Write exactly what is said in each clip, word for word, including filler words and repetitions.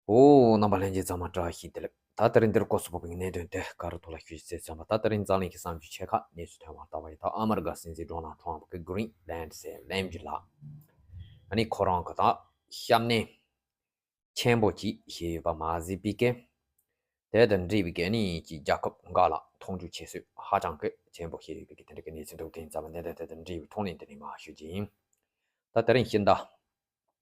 ཨོ། རྣམ་པ་ལྷན་རྒྱས་ཚང་མ་བཀྲ་ཤིས་བདེ་ལེགས། ད་དེ་རིང་འདིར་སྐོར་སུ་བབས་པའི་གནད་དོན་དེ་ག་རེ་ཐོག་ལ་ཞུ་ཞིག་ཟེར་ཙམ་པ། ད་དེ་རིང་འཛམ་གླིང་གི་བསམ་ཚུལ་ཆེ་ཁག་གནས་ཚུལ་ཐོན་པར་ལྟ་བ་ཡིན། ད་ཨ་མི་རི་ཀ་སྲིད་འཛིན་ཌོ་ནལ་ཊམ་གྱིས་གྷི་རིན་ལན་ཟེར་གླིང་བཞི་ལ་ཨ་ནི་ཁོ་རང་གི་ད་ཞབས་གནས་ཆེན་པོ་ཅིག་བཞེས་ཡོད་པ་མ་ཟད་པའི་གི། དེ་དང་འབྲེལ་བའི་གི་ཨ་ནི་ཅིག་རྒྱལ་ཁབ་འགའ་ལ་མཐོང་ཆུང་བྱེད་སྲོལ་ཧ་ཅང་གི་ཆེན་པོ་བྱས་ཡོད་པའི་གི་དེ་འདྲ་གི་གནས་ཚུལ་འདུག་དེ་ཡིན་ཙང་འདི་འདྲ་དེ་དང་འབྲེལ་བའི་ཐོག་ནས་འདི་ནས་མར་ཞུ་རྒྱུ་ཡིན། ད་དེ་རིང་ཕྱི་ཟླ་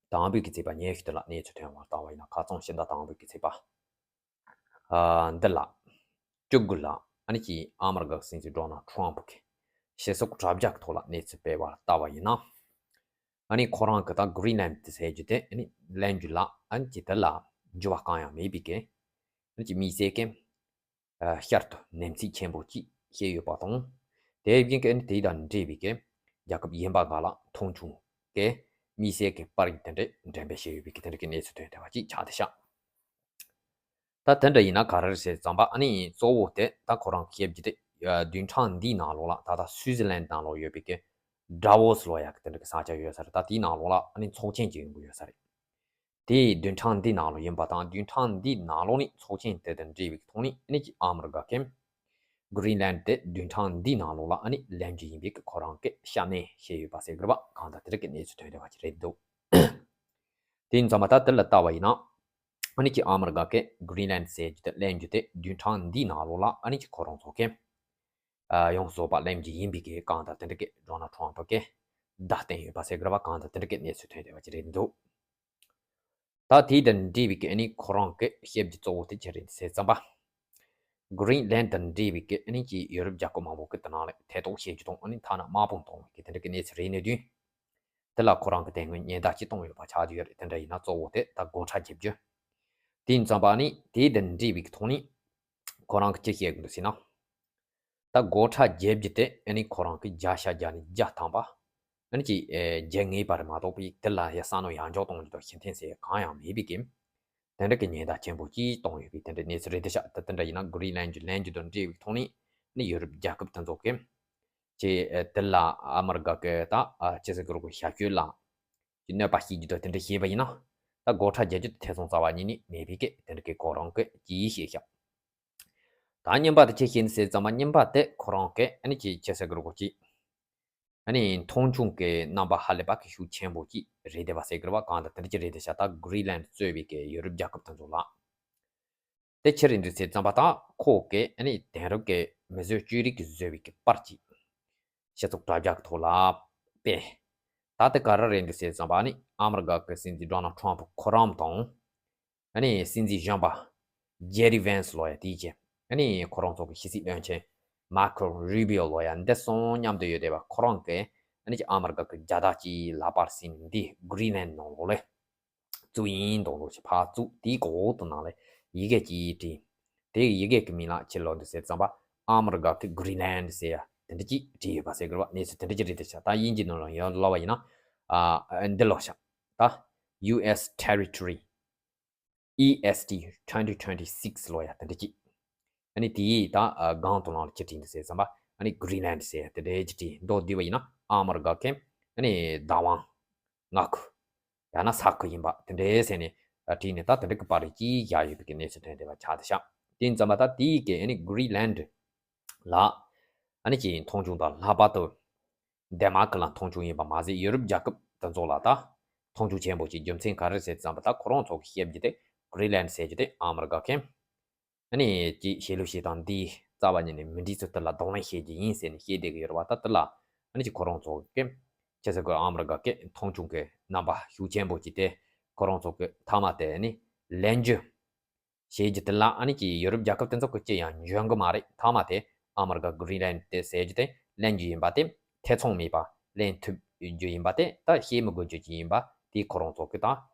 དང་པོའི་གི་ཚེས་པ་ཉི་ཤུ་དེ་ལ་གནས་ཚུལ་ཐོན་པར་ལྟ་བ་ཡིན་ན། ཁ་སང་ཕྱི་ཟླ་དང་པོའི་གི་ཚེས་པ་ཨ་འདི་ལ་བཅུ་དགུ་ལ་ཨ་ནི་ཅིག་ཨ་མི་རི་ཀ་སྲིད་འཛིན་ཌོ་ནལ་ཊམ་གྱིས་སྤྱི་ཚོགས་དྲ་རྒྱ་གི་ཐོག་ལ་གནས་ཚུལ་སྤེལ་བར་ལྟ་བ་ཡིན་ན། ཨ་ནི་ཁོ་རང་གི་ད་གྷི་རིན་ལན་དེ་ཟེར་རྒྱུ་དེ་ཨ་ནི་གླིང་བཞི་ལ་ཨ་ནི་ཅིག་དེ་ལ་འགྱུར་བ་གང་ཡང་མེད་པའི་གི་ཨ་ནི་ཅིག་དམིགས་བསལ་གྱི་ཨ་ཤར་དུ་ནེམ་ཚིག་ཆེན་པོ་ཅིག་བྱས་ཡོད་པ་དང་། དེ་བཞིན་གྱི་ཨ་ནི་དེ་དང་འབྲེལ་བའི་གི་རྒྱལ་ཁབ་གཞན་པ་འགའ་ལ་མཐོང་ཆུང་གི་དམིགས་བསལ་གྱི་པར་རིས་དེ་འདྲ་འགྲེམས་སྤེལ་བྱས་ཡོད་པའི་གི་དེ་འདྲ་གི་གནས་ཚུལ་ཐོན་བསྡད་པ་ཅིག་ཆགས་བསྡད་ཤག་ད་དེ་འདྲ་ཡིན་ན་ག་རེ་རེད་ཟེར་ཙམ་པ། ཨ་ནི་གཙོ་བོ་དེ་ད་ཁོ་རང་བཤད་རྒྱུ་དེ་ཨ་བདུན་ཕྲག་འདིའི་ནང་ལོགས་ལ་ད་ལྟ་སུའི་ཛི་ལན་ནང་ལོགས་ཡོད་པའི་གི་ཌ་ཝོ་སི་ལབ་ཡག་གི་དེ་འདྲ་གི་ས་ཆ་ཡོད་ས་རེད། ད་དེའི་ནང་ལོགས་ལ་ཨ་ནི་ཚོགས་ཆེན་ཅིག་ཡོང་གི་ཡོད་ས་རེད། དེ་བདུན་ཕྲག་འདིའི་ནང་ལོགས་ཡིན་པ་དང་། བདུན་ཕྲག་འདིའི་ནང་ལོགས་ནས་ཚོགས་ཆེན་དེ་དང་འབྲེལ་བའི་ཐོག་ནས་ཨ་ནི་ཅིག་ཨ་མི་རི་ཀ་གིས་གྷི་རིན་ལན་དེ་བདུན་ཕྲག་འདིའི་ནང་ལོགས་ལ་ཨ་ནི་ལེན་རྒྱུ་ཡིན་པའི་གི་ཁོ་རང་གི་ཞབས་གནས་བཞེས་ཡོད་པ་ཟེར་གི་རེད་པ། གང་ལྟར་དེ་འདྲ་གི་གནས་ཚུལ་ཐོན་བསྡད་པ་ཅིག་རེད་འདུག་དེ་ཡིན་ཙང་མ་ད་དེ་ལ་ལྟ་བ་ཡིན་ན། ཨ་ནི་ཅིག་ཨ་མི་རི་ཀ་གིས་གྷི་རིན་ལན་ཟེར་རྒྱུ་དེ་ལེན་རྒྱུ་དེ་བདུན་ཕྲག་འདིའི་ནང་ལོགས་ལ་ཨ་ནི་ཅིག་ཁོ་རང་ཚོ་གིས་ཨ་ཡོངས་སུ་རྫོགས་པ་ལེན་རྒྱུ་ཡིན་པའི་གི་གང་ལྟར་དེ་འདྲ་གི་ཌོ་ནལ་ཊམ་གིས་བརྡ་བསྟན་ཡོད་པ་ཟེར་གི་རེད་པ། གང་ལྟར་དེ་འདྲ་གི་གནས་ཚུལ་ཐོན་བསྡད་པ་ཅིག་རེད་འདུག་ད་དེ་དང་འབྲེལ་བའི་གི་ཨ་ནི་ཁོ་རང་གི་བཤད་རྒྱུ་གཙོ་བོ་དེ་ཅི་རེད་ཟེར་ཙམ་པ། གྷི་རིན་ལན་དང་འབྲེལ་བའི་གི་ཨ་ནི་ཅིག་ཡོ་རོབ་རྒྱལ་ཁབ་མང་པོ་གི་དེ་ནང་ལ་ཐེ་གཏོགས་བྱེད་རྒྱུ་དང་། ཨ་ནི་ཐ་ན་དམག་དཔུང་གཏོང་བའི་གི་དེ་འདྲ་གི་གནས་ཚུལ་རེད་ནས་བསྟུན། དེ་ལ་ཁོ་རང་གི་དེ་སྔོན་ཉེན་བརྡ་ཅིག་གཏོང་ཡོད་པ་ཆགས་ཀྱི་ཡོད་རེད། དེ་འདྲ་ཡིན་ན་གཙོ་བོ་དེ་ད་སྒོ་ཁྲལ་འཇལ་རྒྱུ། དེ་ཡིན་ཙམ་པ་ཨ་ནི་དེ་དང་འབྲེལ་བའི་གི་ཐོག་ནས་ཁོ་རང་གིས་ཅི་བཤད་ཀྱི་འདུག་ཟེར་ན། ད་སྒོ་ཁྲལ་འཇལ་རྒྱུ་དེ་ཨ་ནི་ཁོ་རང་གིས་བརྒྱ་ཆ་བརྒྱ་ནས་བརྒྱ་ཐམ་པ་ཨ་ནི་ཅིག་ཨེ་འཇལ་ངེས་པ་རེད་མ་གཏོགས་པའི་དེ་ལ་ཡ་བསམ་བློ་ཡང་འཇོག་གཏོང་རྒྱུ་དང་ཕྱིར་འཐེན་ཟེར་གང་ཡང་མེད་པའི་གི་དེ་འདྲ་གི་ཉེན་བརྡ་ཆེན་པོ་ཅིག་གཏོང་ཡོད་པའི་དེ་འདྲ་གནས་ཚུལ་རེད་འདུག་ཤག་ད་དེ་འདྲ་ཡིན་ན་གྷི་རིན་ལན་གྱི་ལེན་རྒྱུ་དང་འབྲེལ་བའི་ཐོག་ནས་ཨ་ནི་ཡོ་རོབ་རྒྱལ་ཁབ་དེ་ཚོ་གིས་ཅིག་ཨེ་དེ་ལ་ཨ་མི་རི་ཀ་གི་ད་ཨ་སྤྱི་ཚོགས་ཀྱི་རོགས་པའི་ཞབས་ཞུ་ལ་ཅིག་གནོད་པ་བྱེད་རྒྱུ་དང་དེ་འདྲ་བྱས་པ་ཡིན་ན། ད་སྒོ་ཁྲལ་འཇལ་རྒྱུ་དེ་ཐེ་ཚོམ་རྩ་བ་ཉིད་ནས་མེད་པའི་གི་དེ་འདྲ་གི་ཁོ་རང་གིས་ཅིག་བཤད་ཤག་ད་རྙིང་པ་དེ་ཅི་བཤད་ནི་ཟེར་ཙམ་པ། རྙིང་པ་དེ་ཁོ་རང་གིས་ཨ་ནི་ཅིག་ཅི་ཟེར་དགོས་རེད་གོ། ཅིག་ཨ་ནི་མཐོང་ཆུང་གི་རྣམ་པ་ཧ་ལས་པ་གི་ཤུགས་ཆེན་པོ་ཅིག་རེད་བསྡད་པ་ཟེར་དགོས་རེད་པ། གང་ལྟར་དེ་འདྲ་ཅིག་རེད་བསྡད་ཤག་ད་གྷི་རིན་ལན་གཙོས་པའི་གི་ཡོ་རོབ་རྒྱལ་ཁབ་དེ་ཚོ་ལ། དེ་ཅི་རེད་འདུག་ཟེར་ཙམ་པ། ད་ཁོ་གིས་ཨ་ནི་དེང་རབས་ཀྱི་མིས་བཟོས་བཅོས་རིག་གིས་བཟོས་པའི་གི་པར་ཅིག་སྤྱི་ཚོགས་དྲ་རྒྱ་གི་ཐོག་ལ་སྤེལ། ད་དེ་ག་རེ་རེད་འདུག་ཟེར་ཙམ་པ། ཨ་ནི་ཨ་མི་རི་ཀ་གི་སྲིད་འཛིན་ཌོ་ནལ་ཊམ་ཁོ་རང་དང་། ཨ་ནི་སྲིད་འཛིན་གཞོན་པ་ཇེ་ཌི་ཝན་སི་ལབ་ཡ་དེ་བྱས། ཨ་ནི་ཁོ་རང་ཚོ་གི་ཕྱི་སྲིད་བློན་ཆེན་མར་ཀོ་རུ་བྷི་ཨོ་ལབ་ཡ་འདི་གསུམ་མཉམ་དུ་ཡོད་བསྡད་པ། ཁོ་རང་གིས་ཨ་ནི་ཅིག་ཨ་མི་རི་ཀ་གི་རྒྱལ་དར་ཅིག་ལག་པར་ཟིན། འདི་གྷི་རིན་ལན་ནང་ལོགས་ལ་བཙུགས་ཡིན་མདོག་མདོག་ཅིག་ཕར་བཙུགས། དེའི་འོག་ཏུ་ནང་ལ་ཡི་གེ་ཅིག་བྲིས། དེ་ཡི་གེ་གི་མིང་ལ་ཅི་ལབ་འདུག་ཟེར་ཙམ་པ། ཨ་མི་རི་ཀ་གི་གྷི་རིན་ལན་ཟེར་ཡ་དེ་འདྲ་ཅིག་བྲིས་ཡོད་པ་ཟེར་དགོས་རེད་པ། གནས་ཚུལ་དེ་འདྲ་ཅིག་རེད་བསྡད་ཤག་ད་དབྱིན་ཇིའི་ནང་ལ་ཡང་ལབ་པ་ཡིན་ན། ཨ་འདི་ལབ་ཤག་ད་ཡུ་ཨེས་ཊེ་རི་ཊོ་རི། ཨི་ཨེས་ཊི་twenty twenty-six ལབ་ཡ་དེ་འདྲ་ཅིག་ཨ་ནི་དེའི་ད་ཨ་སྒང་དུ་ནང་ལ་ཅི་བྲིས་འདུག་ཟེར་ཙམ་པ། ཨ་ནི་གྷི་རིན་ལན་ཟེར་ཡ་དེ་འདྲ་ཅིག་བྲིས། མདོར་བསྡུས་པ་ཡིན་ན་ཨ་མི་རི་ཀ་གིས་ཨ་ནི་བདག་དབང་མངའ་ཁུལ་ཡང་ན་ས་ཁུལ་ཡིན་པ་དེ་འདྲ་ཟེར་ནས་ཨ་བྲིས་ནས། ད་དེ་འདྲ་གི་པར་རིས་ཅིག་བཞག་ཡོད་པའི་གི་གནས་ཚུལ་ཐོན་བསྡད་པ་ཆགས་བསྡད་ཤག་དེ་ཡིན་ཙམ་པ་ད་དེའི་གི་ཨ་ནི་གྷི་རིན་ལན་ལ་ཨ་ནི་ཅིག་མཐོང་ཆུང་དང་། ལྷག་པར་དུ་ཌེན་མཱར་ཀི་ལ་མཐོང་ཆུང་ཡིན་པ་མ་ཟད། ཡུ་རོབ་རྒྱལ་ཁབ་དེ་ཚོ་ལ་ད་མཐོང་ཆུང་ཆེན་པོ་ཅིག་རྒྱུ་མཚན་ག་རེ་ཟེར་ཙམ་པ། ད་ཁོ་རང་ཚོ་གིས་བཤད་རྒྱུ་དེ་གྷི་རིན་ལན་ཟེར་རྒྱུ་དེ་ཨ་མི་རི་ཀ་གིས་ཨ་ནི་ཅིག་བྱེད་ལུགས་བྱེད་སྟངས་འདི་རྩ་བ་ཉིད་ནས་མི་འགྲིག་ཚུལ་དེ་ལ་གདོང་ལེན་བྱེད་རྒྱུ་ཡིན་ཟེར་ནས་བཤད་བསྡད་ཀྱི་ཡོད་རེད་པ། ད་དེ་ལ་ཨ་ནི་ཅིག་ཁོ་རང་ཚོ་གིས་ཅི་ཟེར་དགོས། ཨ་མི་རི་ཀ་གིས་མཐོང་ཆུང་གི་རྣམ་པ་ཤུགས་ཆེན་པོ་ཅིག་དེ་ཁོ་རང་ཚོ་གིས་མཐའ་མ་དེ་ཨ་ནི་ལེན་རྒྱུ་བྱེད་རྒྱུ་དེ་ལ་ཨ་ནི་ཅིག་ཡུ་རོབ་རྒྱལ་ཁབ་དེ་ཚོ་གིས་ཅི་ཡང་འཇོན་གི་མ་རེད། མཐའ་མ་དེ་ཨ་མི་རི་ཀ་གྷི་རིན་ལན་དེ་ཟེར་རྒྱུ་དེ་ལེན་རྒྱུ་ཡིན་པ་དེ་ཐེ་ཚོམ་མེད་པ་ལེན་ཐུབ་རྒྱུ་ཡིན་པ་དེ། ད་བཤད་མི་དགོས་རྒྱུ་ཅིག་ཡིན་པ་དེ་ཁོ་རང་ཚོ་གིས་ད་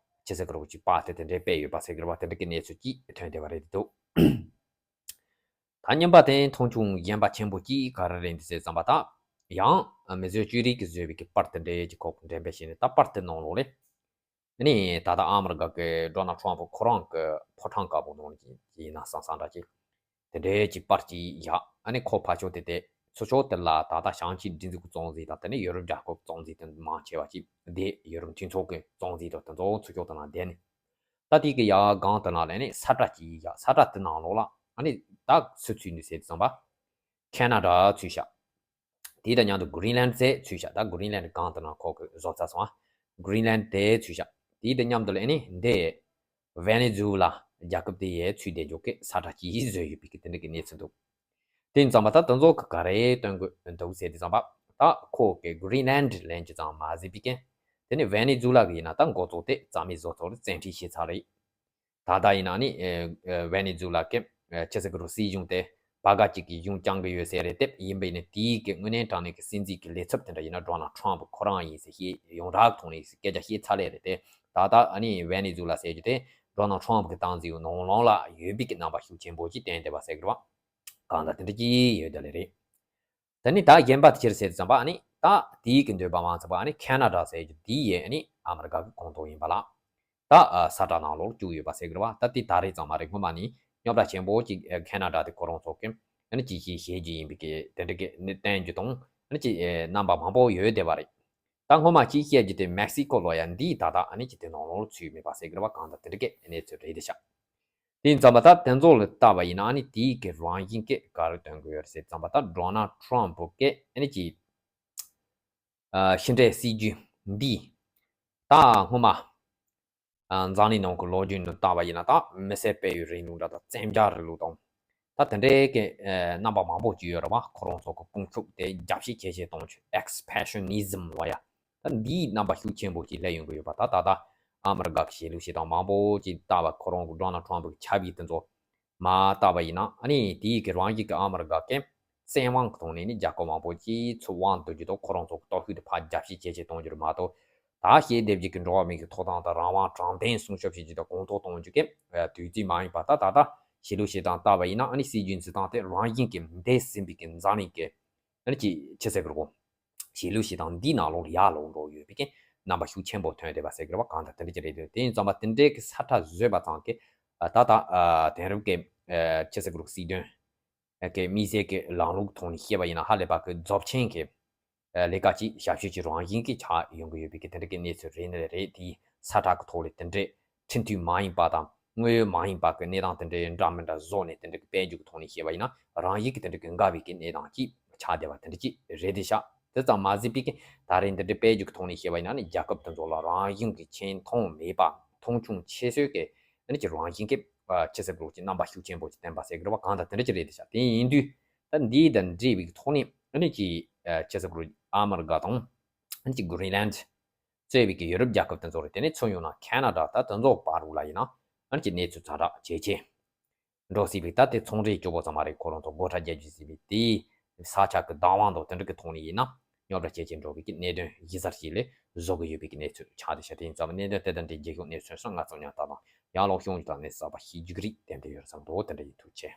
ཅི་ཟེར་དགོས་རེད། ཅིག་པར་དེ་དེ་འདྲ་སྤེལ་ཡོད་པ་ཟེར་གི་རེད་པ། དེ་འདྲ་གི་གནས་ཚུལ་ཅིག་ཐོན་བསྡད་པ་རེད་འདུག་ད་རྙིང་པ་དེ་མཐོང་ཆུང་གཞན་པ་ཆེན་པོ་ཅིག་ག་རེ་རེད་འདུག་ཟེར་ཙམ་པ། ད་ཡང་མིས་བཟོས་བཅོས་རིག་གིས་བཟོས་པའི་གི་པར་དེ་འདྲ་ཅིག་ཁོ་གིས་འགྲེམས་སྤེལ་བྱས་ནས། ད་པར་དེ་ནང་ལོགས་ལ་ཨ་ནི་ད་ལྟ་ཨ་མི་རི་ཀ་གི་ཌོ་ནལ་ཊམ་ཁོ་རང་གི་ཕོ་བྲང་དཀར་པོ་ནང་ལ་ཅིག་ཡིན་ན་བསམ་བསམ་འདྲ་ཅིག་དེ་འདྲའི་ཅིག་པར་ཅིག་བཞག་ཨ་ནི་ཁོ་ཕར་ཕྱོགས་དེ་དེ་ཚུར་ཕྱོགས་དེ་ལ་ད་ལྟ་བྱང་ཆུབ་སྒྲིག་འཛུགས་ཀྱི་གཙོ་འཛིན་དང་། དེ་ནས་ཡུ་རོབ་རྒྱལ་ཁབ་གཙོ་འཛིན་དེ་མང་ཆེ་བ་ཅིག་བསྡད། ཡུ་རོབ་མཐུན་ཚོགས་ཀྱི་གཙོ་འཛིན་དང་དེ་ཚོ་ཚུར་ཕྱོགས་དེ་ན་བསྡད་ནས། ད་དེ་གི་ཡ་སྒང་དེ་ནང་ལ་ནི་ས་ཁྲ་གཅིག་ཡིན་ཤག་ས་ཁྲ་དེ་ནང་ལོགས་ལ་ཨ་ནི་ད་སུ་ཚུད་ནི་ཟེར་དུས་ཙམ་པ། ཁེ་ན་ཌ་ཚུད་ཤག་དེའི་དང་མཉམ་དུ་གྷི་རིན་ལན་ཟེར་ཚུད་ཤག་ད་གྷི་རིན་ལན་སྒང་དེ་ནང་ཁོ་གི་བཟོ་ཚར་སོང་ཨ། གྷི་རིན་ལན་དེ་ཚུད་ཤག་དེའི་དང་མཉམ་དུ་ལ་ནི་འདི་ཝེ་ནེ་ཛུ་ལ་རྒྱལ་ཁབ་དེ་ཡས་ཚུད་བསྡད་འཇོག་གི་ས་ཁྲ་གཅིག་བཟོས་ཡོད་པའི་གི་དེ་འདྲ་གི་གནས་ཚུལ་འདུག་དེ་ཙམ་པ་ད་དེ་ཚོ་གི་ག་རེ་སྟོན་དགོས་འདུག་ཟེར་དུས་ཙམ་པ། ད་ཁོ་གི་གྷི་རིན་ལན་ལན་གྱི་ཙམ་མ་ཟིན་པའི་གི། དེ་ནི་ཝེ་ནེ་ཛུ་ལ་གི་ཡིན་ན་ད་འགོ་བཙུགས་ཏེ་རྩ་མེད་བཟོ་ཚོགས་ལ་བཙན་ཁྲིད་བྱས་ཚར་རེད། ད་ལྟ་ཡིན་ན་ནི་ཝེ་ནེ་ཛུ་ལ་གི་ཆི་ཟེར་གི་རུ་སྲིད་གཞུང་དེ་བར་ག་ཅིག་གི་གཞུང་བསྐྱང་གི་ཡོད་ཟེར་རེད་དེ། ཡིན་པས་ནི་དེའི་གི་དངོས་གནས་དྲང་གནས་ཀྱི་སྲིད་འཛིན་གི་ལས་ཚབ་དེ་འདྲ་ཡིན་ན་ཌོ་ནལ་ཊམ་ཁོ་རང་ཡིན་ཟེར་བཤད་ཡོངས་གྲགས་ཐོག་ནས་སྐད་ཆ་བཤད་ཚར་ལེ་རེད་དེ། ད་ལྟ་ཨ་ནི་ཝེ་ནེ་ཛུ་ལ་ཟེར་རྒྱུ་དེ་ཌོ་ནལ་ཊམ་གི་སྟངས་འཛིན་ནང་ལོགས་ལ་ཡོད་པའི་གི་རྣམ་པ་ཤུགས་ཆེན་པོ་ཅིག་བསྟན་བསྡད་པ་ཟེར་གི་རེད་བ། གང་ལྟར་དེ་འདྲ་ཅིག་ཡོད་ད་ལེ་རེད། དེ་ནི་ད་གཞན་པ་དེ་ཕྱིར་ཟེར་ཙམ་པ་ཨ་ནི་ད་དེའི་གི་འདོད་པ་མ་ཚང་པ་ཨ་ནི་ཁེ་ན་ཌ་ཟེར་རྒྱུ་དེ་ཡས་ཨ་ནི་ཨ་མི་རི་ཀ་གི་ཁོངས་གཏོགས་ཡིན་པ་ལ། ད་ས་ཁྲ་ནང་ལོགས་བཅུག་ཡོད་པ་ཟེར་གི་རེད་བ། ད་དེ་ད་རེས་ཙམ་མ་རེད། སྔོན་མ་ནི་རྙོག་དྲ་ཆེན་པོ་ཅིག་ཁེ་ན་ཌ་དེ་ཁོ་རང་ཚོ་གི་ཨ་ནི་ཅི་ཞིག་བྱེད་རྒྱུ་ཡིན་པའི་གི་དེ་འདྲ་གི་ནི་བསྟན་རྒྱུ་དང་ཨ་ནི་ཅི་རྣམ་པ་མང་པོ་ཡོད་བསྡད་པ་རེད། ད་སྔོན་མ་ཅི་བཤད་རྒྱུ་དེ་མེག་སི་ཀོ་ལོ་ཡ་འདིས་ད་ལྟ་ཨ་ནི་ཅི་དེ་ནང་ལོགས་ཚུད་མེད་པ་ཟེར་གི་རེད་བ། གང་ལྟར་དེ་འདྲ་གི་གནས་ཚུལ་རེད་དེ་ཤག་དེ་ཙམ་པ་ད་དེ་ཚོ་ལ་བལྟ་བ་ཡིན་ན་ཨ་ནི་དེའི་གི་རང་བཞིན་གི་ག་རེ་སྟོན་གི་ཡོད་རེད་ཟེར་ཙམ་པ། ད་ཌོ་ནལ་ཊམ་གི་ཨ་ནི་ཅི་ཕྱི་འབྲེལ་སྲིད་ཇུས་འདི་ད་སྔོན་མ་འཛམ་གླིང་ནང་གི་ལོ་རྒྱུས་ནང་བལྟ་བ་ཡིན་ན་ད་མི་སེར་སྤེལ་ཡུལ་རིང་ལུགས་འདྲ་དང་བཙན་རྒྱལ་རིང་ལུགས་དང་ད་དེ་འདྲའི་གི་རྣམ་པ་མང་པོ་ཅིག་ཡོད་རེད་བ། ཁོ་རང་ཚོ་གི་དཔུང་ཚོགས་དེ་རྒྱ་བཤད་ཁྱད་བཤད་གཏོང་རྒྱུ་ཨེག་སི་པན་ཤན་ནི་ཛམ་ལབ་ཡ། ད་འདིའི་རྣམ་པ་ཤུགས་ཆེན་པོ་ཅིག་སླེབས་ཡོང་གི་ཡོད་པ། ད་ད་ལྟ་ཨ་མི་རི་ཀ་གི་བྱེད་ལུགས་བྱེད་སྟངས་མང་པོ་ཅིག་ལྟ་བ། ཁོ་རང་གི་ཌོ་ནལ་ཊམ་གི་ཆབ་ཡིག་དེ་ཚོ་མ་ལྟ་བ་ཡིན་ན་ཨ་ནི་དེའི་གི་རང་བཞིན་གི་ཨ་མི་རི་ཀ་གི་བཙན་དབང་གི་ཐོག་ནས་ནི་རྒྱལ་ཁབ་མང་པོ་ཅིག་ཚུར་དབང་བསྡུ་རྒྱུ་དང་ཁོ་རང་ཚོ་གི་སྟོབས་ཤུགས་དེ་ཕར་རྒྱ་བཤད་ཁྱད་བཤད་གཏོང་རྒྱུ་རེད་མ་གཏོགས། ད་ཞི་བདེ་བརྒྱུད་ཀྱི་འགྲོ་བ་མིའི་གི་ཐོབ་ཐང་དང་རང་དབང་དྲང་བདེན་སྲུང་སྐྱོབ་བྱེད་རྒྱུ་དང་གོང་མཐོར་གཏོང་རྒྱུ་གི་དུས་ཚོད་མ་ཡིན་པ། ད་ད་ལྟ་བྱེད་ལུགས་བྱེད་སྟངས་ལྟ་བ་ཡིན་ན་ཨ་ནི་སྲིད་ཇུས་འཛིན་སྟངས་དེ་རང་བཞིན་གྱིས་འདས་ཟིན་པའི་གི་འཛམ་གླིང་གི་ཨ་ནི་ཅི་ཅི་ཟེར་དགོས་རེད་གོ། བྱེད་ལུགས་བྱེད་སྟངས་འདིའི་ནང་ལོགས་ཡར་ལོག་འགྲོ་ཡོད་པའི་གི་རྣམ་པ་ཤུགས་ཆེན་པོ་ཐོན་བསྡད་པ་ཟེར་གི་རེད་བ། གང་ལྟར་དེ་འདྲ་ཅིག་རེད་འདུག་དེ་ཡིན་ཙམ་པ་དེ་འདྲའི་གི་ས་ཁྲ་བཟོས་པ་ཙམ་གྱིས་ད་ལྟ་དེང་རབས་ཀྱི་ཅི་ཟེར་དགོས་རེད། སྲིད་དོན་གི་དམིགས་བསལ་གྱི་ལམ་ལུགས་ཐོག་ནས་བཤད་པ་ཡིན་ན་ཧ་ལས་པ་གི་རྫོགས་ཆེན་གྱི་ལས་ཀ་ཅིག་ཞབས་ཞུ་ཅིག་རང་བཞིན་གྱིས་ཆགས་ཡོང་གི་ཡོད་པའི་གི་དེ་འདྲ་གི་གནས་ཚུལ་རེད་ནི་རེད། དེའི་ས་ཁྲ་གི་ཐོག་ལ་དེ་འདྲའི་ཁྲིམས་མཐུན་མ་ཡིན་པ་དང་དངོས་ཡོད་མ་ཡིན་པ་གི་གནས་སྟངས་དེ་འདྲའི་འདྲ་མི་འདྲ་བཟོ་ནས་དེ་འདྲ་གི་དཔལ་འབྱོར་གི་ཐོག་ནས་བཤད་པ་ཡིན་ན་རང་བཞིན་གྱིས་དེ་འདྲ་གི་འགལ་བའི་གི་གནས་སྟངས་ཅིག་ཆགས་བསྡད་པ་དེ་འདྲ་ཅིག་རེད་དེ་ཤག་དེ་ཙམ་མ་ཟད་པའི་གི་ད་རེས་འདི་འདྲའི་དཔལ་འབྱོར་གི་ཐོག་ནས་བཤད་པ་ཡིན་ན་ནི་རྒྱལ་ཁབ་དེ་ཚོ་ལ་རང་བཞིན་གྱི་ཆེ་མཐོང་མེད་པ། མཐོང་ཆུང་ཆེ་ཤོས་ཀྱི་ཨ་ནི་ཅིག་རང་བཞིན་གྱི་ཨ་ཅི་ཟེར་དགོས་རེད། རྣམ་པ་ཤུགས་ཆེན་པོ་ཅིག་བསྟན་པ་ཟེར་གི་རེད་བ། གང་ལྟར་དེ་འདྲ་ཅིག་རེད་དེ་ཤག་དེ་ཡིན་དུས་ད་འདི་དང་འབྲེལ་བའི་ཐོག་ནས་ཨ་ནི་ཅིག་ཨ་ཅི་ཟེར་དགོས་རེད། ཨ་མི་རི་ཀ་དང་ཨ་ནི་ཅིག་གྷི་རིན་ལན་གཙོས་པའི་གི་ཡུ་རོབ་རྒྱལ་ཁབ་དེ་ཚོ་རེད། དེ་ནས་མཚོན་ཡོང་ན་ཁེ་ན་ཌ། ད་དེ་ཚོ་བར་ལ་ཡིན་ན་ཨ་ནི་ཅིག་གནས་ཚུལ་ཛ་དྲག་ཇེ་ཆེ་འགྲོ་སྲིད་པའི། ད་དེ་ཚོང་འབྲེལ་སྐྱོ་པོ་ཙམ་མ་རེད། ཁོ་རང་ཚོ་སྒོ་ཁྲལ་རྒྱག་རྒྱུ་ཟེར་བའི་དེའི་ས་ཆ་གི་བདག་དབང་དང་དེ་འདྲ་གི་ཐོག་ནས་ཡིན་ན་རྙོག་དྲ་ཇེ་ཆེ་འགྲོ་བའི་གི་གནད་དོན་གཞི་རྩ་ཞིག་ལ་བཟོ་གི་ཡོད་པའི་གི་གནས་ཚུལ་ཆགས་བསྡད་ཤག་དེ་ཡིན་ཙང་གནད་དོན་དེ་དང་འབྲེལ་རྒྱལ་ཁབ་གནས་ཚུལ་སོགས་ང་ཚོ་ཉར་ལྟ་དང་ཡང་ལོག་ཤོང་རྒྱུ་དང་གནས་གསར་པ་ཤེས་རྒྱུ་གི་རིགས་ཏན་ཏན་ཡོད་བསམ་འདུག་དེ་འདྲ་ཡིན། ཐུགས་རྗེ་ཆེ།